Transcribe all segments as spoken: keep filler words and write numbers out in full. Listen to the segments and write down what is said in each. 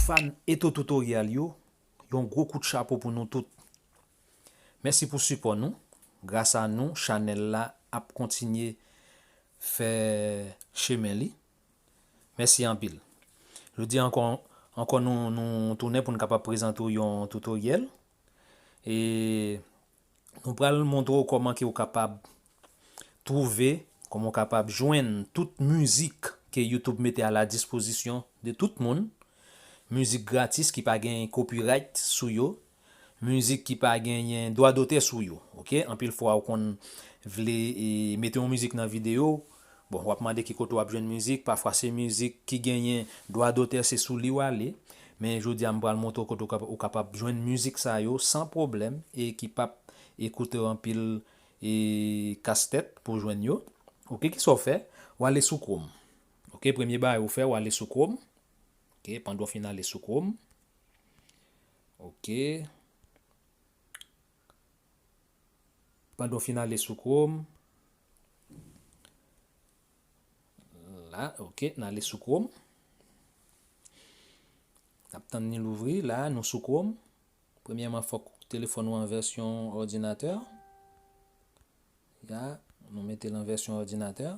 Fan eto tutorial yo, yon gwo kout chapo pou nou tout. Mèsi pou sipò nou. Gras a nou, chanèl la ap kontinye fè chemen li. Mèsi anpil. Jodi a ankò, ankò nou, nou tounen pou n kapab prezante w yon tutorial. E nou pral montre w kòman ke w kapab twouve, kòman w kapab jwenn tout mizik ke YouTube mete a la dispozisyon de tout moun. Mizik gratis ki pa gen copyright sou yo. Mizik ki pa genyen dwa dotè sou yo. Oke? Anpil fwa ou konn vle, e, mete yon mizik nan videyo. Bon, w ap mande ki kote w ap jwenn mizik. Pafwa se mizik ki genyen dwa dotè, se sou li w ale. Men jodi a m pral montre w kote w kap-, ou kapab jwenn mizik sa yo san pwoblèm e ki p ap, e, koute w anpil, e, kastèt pou w jwenn yo. Oke, kisa w fè? W ale sou Chrome. Oke, premye bagay ou fè, w ale sou Chrome. Oke, pandan w fin ale sou Chrome. Oke. Pandan w fin ale sou Chrome. La, oke, n ale sou Chrome. N ap tann ni louvri. La, nou sou Chrome. Premyèman, fòk telefòn ou an vèsyon òdinatè. Ya, nou mete l an vèsyon òdinatè.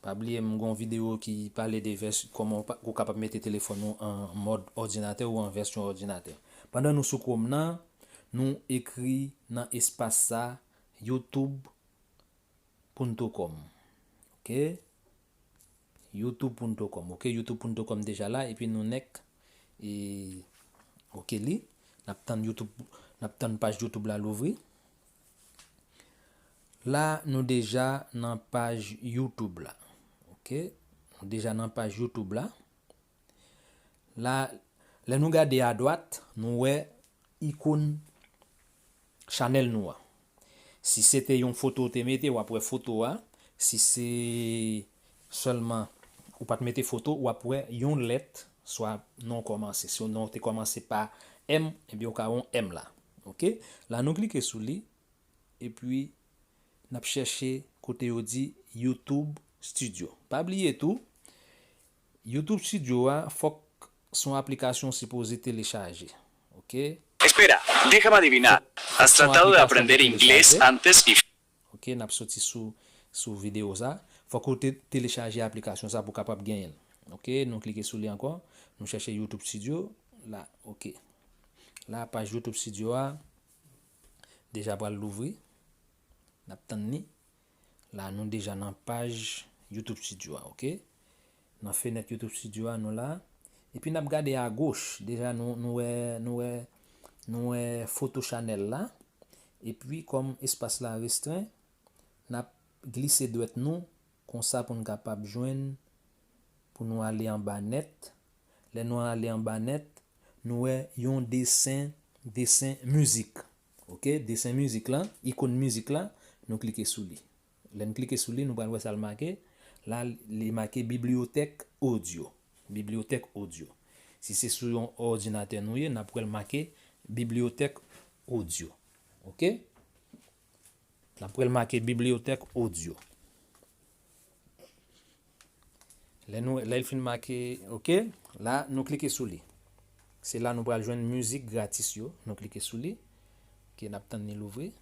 Pa bliye, m gon videyo ki pale de vès-, kòman w pa, ou kapab mete telefòn ou an mòd òdinatè ou an vèsyon òdinatè. Pandan nou sou Chrome nan, nou ekri nan espas sa, youtube punto com. Oke? youtube punto com. Oke, youtube punto com deja la, epi nou nèk, e, oke li. N ap tann YouTube, n ap tann paj YouTube la louvri. La, nou deja nan paj YouTube la. Oke? Nou deja nan paj YouTube la. La, lè nou gade adwat, nou wè ikòn chanèl nou an. Si se te yon foto ou te mete, w ap wè foto a. Si se sèlman ou pa t mete foto, w ap wè yon lèt, swa non kòmanse. Si non te kòmanse pa M, ebyen ou ka wè yon M la. Oke? La nou klike sou li, epi n ap chèche kote yo di YouTube Studio. Pa bliye tou, YouTube Studio a, fòk se yon aplikasyon w sipoze telechaje. Oke? Espera, déjame adivinar. ¿Has tratado de aprender inglés antes y... Oke, n ap soti sou, sou videyo sa. Fòk ou te, telechaje aplikasyon sa pou w kapab genyen l. Oke, nou klike sou li ankò. Nou chèche YouTube Studio. La, oke. La, paj YouTube Studio a deja pral louvri. N ap tann li. La, nou deja nan paj YouTube Studio a, oke? Nan fenèt YouTube Studio a, nou la. Epi n ap gade agoch. Deja, nou, nou wè, nou wè, nou wè foto chanèl la. Epi, kòm espas la restren, n ap glise dwèt nou, konsa pou n kapab jwenn, pou nou ale anba nèt. Lè nou ale anba nèt, nou wè yon desen, desen mizik. Oke, desen mizik la, ikòn mizik la, nou klike sou li. Lè n klike sou li, nou pral wè sa l make. La, li make bibliyotèk odyo. Bibliyotèk odyo. Si se sou yon òdinatè nou ye, n ap wè l make bibliyotèk odyo. Oke? N ap wè l make bibliyotèk odyo. Lè nou, lè l fin make, oke, la, nou klike sou li. Se la nou pral jwenn mizik gratis yo. Nou klike sou li. Oke, n ap tann li louvri.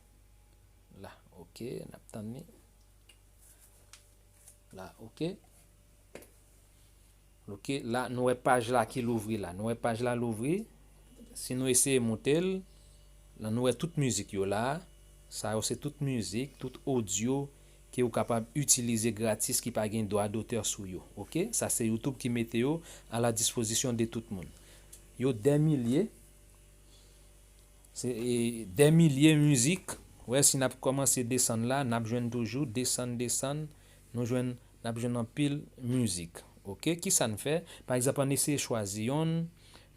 La, oke, n ap tann li. La, oke. Oke, la, nou wè paj la ki louvri la. Nou wè paj la louvri. Si nou eseye moute l, la, nou wè tout mizik yo la. Sa yo se tout mizik, tout odyo ke ou kapab itilize gratis ki pa gen dwa dotè sou yo. Oke? Sa se YouTube ki mete yo a la dispozisyon de tout moun. Yo dè milye, se, e, dè milye mizik. Wè, si n ap kòmanse desann la, n ap jwenn toujou, desann, desann, nou jwenn, n ap jwenn anpil mizik. Oke? Kisa n fè? Pa egzanp, ann eseye chwazi yonn,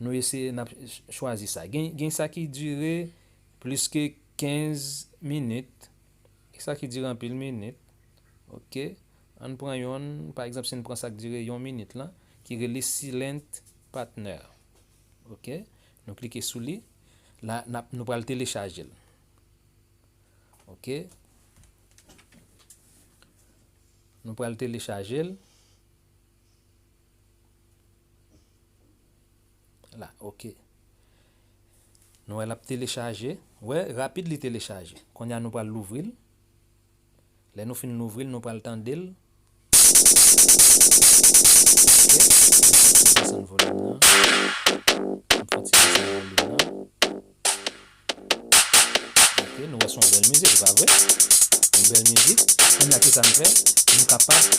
nou eseye, n ap ch-, chwazi sa. Gen, gen sa ki dire plis ke kenz minit. Gen sa ki dire anpil minit. Oke? Ann pran yonn, pa egzanp, si n pran sa k dire yon minit lan, ki rele Silent Partner. Oke? Nou klike sou li. La, n ap, nou pral telechaje l. Oke? Nou pral telechaje l. Ok. Nou wè l ap telechaje. Wè, rapid li telechaje. Kounye a nou pral louvri l. Lè nou fin louvri l, nou pral tande l. Ok. Desann volim nan. M fè ti desann volim nan. Ok, nou wè se yon bèl mizik, pa vre? Yon bèl mizik. Kounye a ki sa n fè? Nou kapab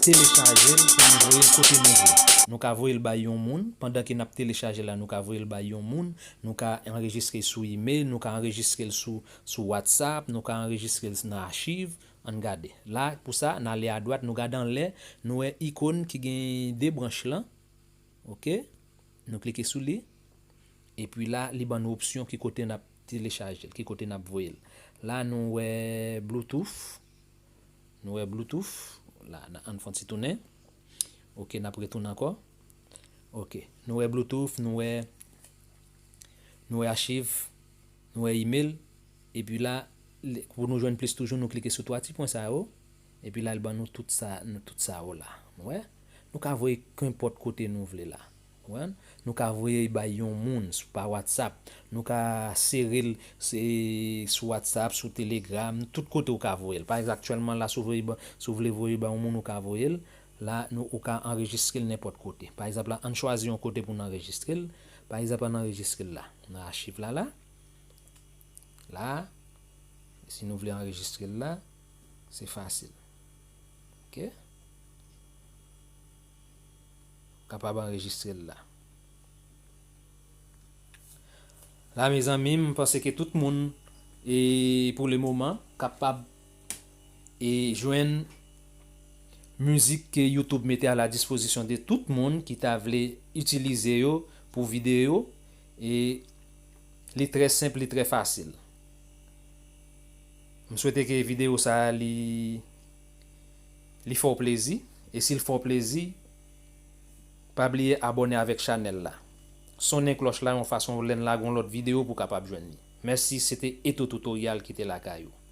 telechaje l pou nou voye l kote nou vle. Nou ka voye l bay yon moun. Pandan ke n ap telechaje l la, nou ka voye l bay yon moun. Nou ka anrejistre l sou imèl, nou ka anrejistre l sou, sou WhatsApp, nou ka anrejistre l nan achiv. Ann gade. La, pou sa, n ale adwat, nou gade anlè, nou wè ikòn ki gen de branch lan. Ok? Nou klike sou li. Epi la, li ban nou opsyon ki kote n ap telechaje l, ki kote n ap voye l. La, nou wè Bluetooth. Nou wè Bluetooth. La, n a, ann fè yon ti tounen. Ok, n ap retounen ankò. Ok, nou wè Bluetooth, nou wè, nou wè achiv, nou wè imèl. Epi la, pou nou jwenn plis toujou, nou klike sou twa ti pwen sa yo. Epi la, l ban nou tout sa, nou tout sa yo la. Nou wè? Nou ka voye kenpòt kote nou vle la. Ou konprann? Nou ka voye l bay yon moun sou, pa WhatsApp. Nou ka sere l sou WhatsApp, sou Telegram, tout kote ou ka voye l. Pa egzanp, aktyèlman la, si w voye ba, si w vle voye bay yon moun, ou ka voye l. La, nou, ou ka anrejistre l nenpòt kote. Pa egzanp, la, ann chwazi yon kote pou n anrejistre l. Pa egzanp, ann anrejistre l la. Nan achiv la, la. La, si nou vle anrejistre l la, se fasil. Ok? Kapab anrejistre l la. La, mezanmi, m panse ke tout moun, e pou le moman, kapab, e jwenn mizik ke YouTube mete a la dispozisyon de tout moun ki ta vle itilize yo pou videyo. E li trè senp, li trè fasil. M swete ke videyo sa a, li, li fè w plezi. E si l fè w plezi, pa bliye abòne avèk chanèl la. Sonnen klòch la yon fason lè n lage yon lòt videyo pou w kapab jwenn li. Mèsi, se te Eto Tutorial ki te lakay ou.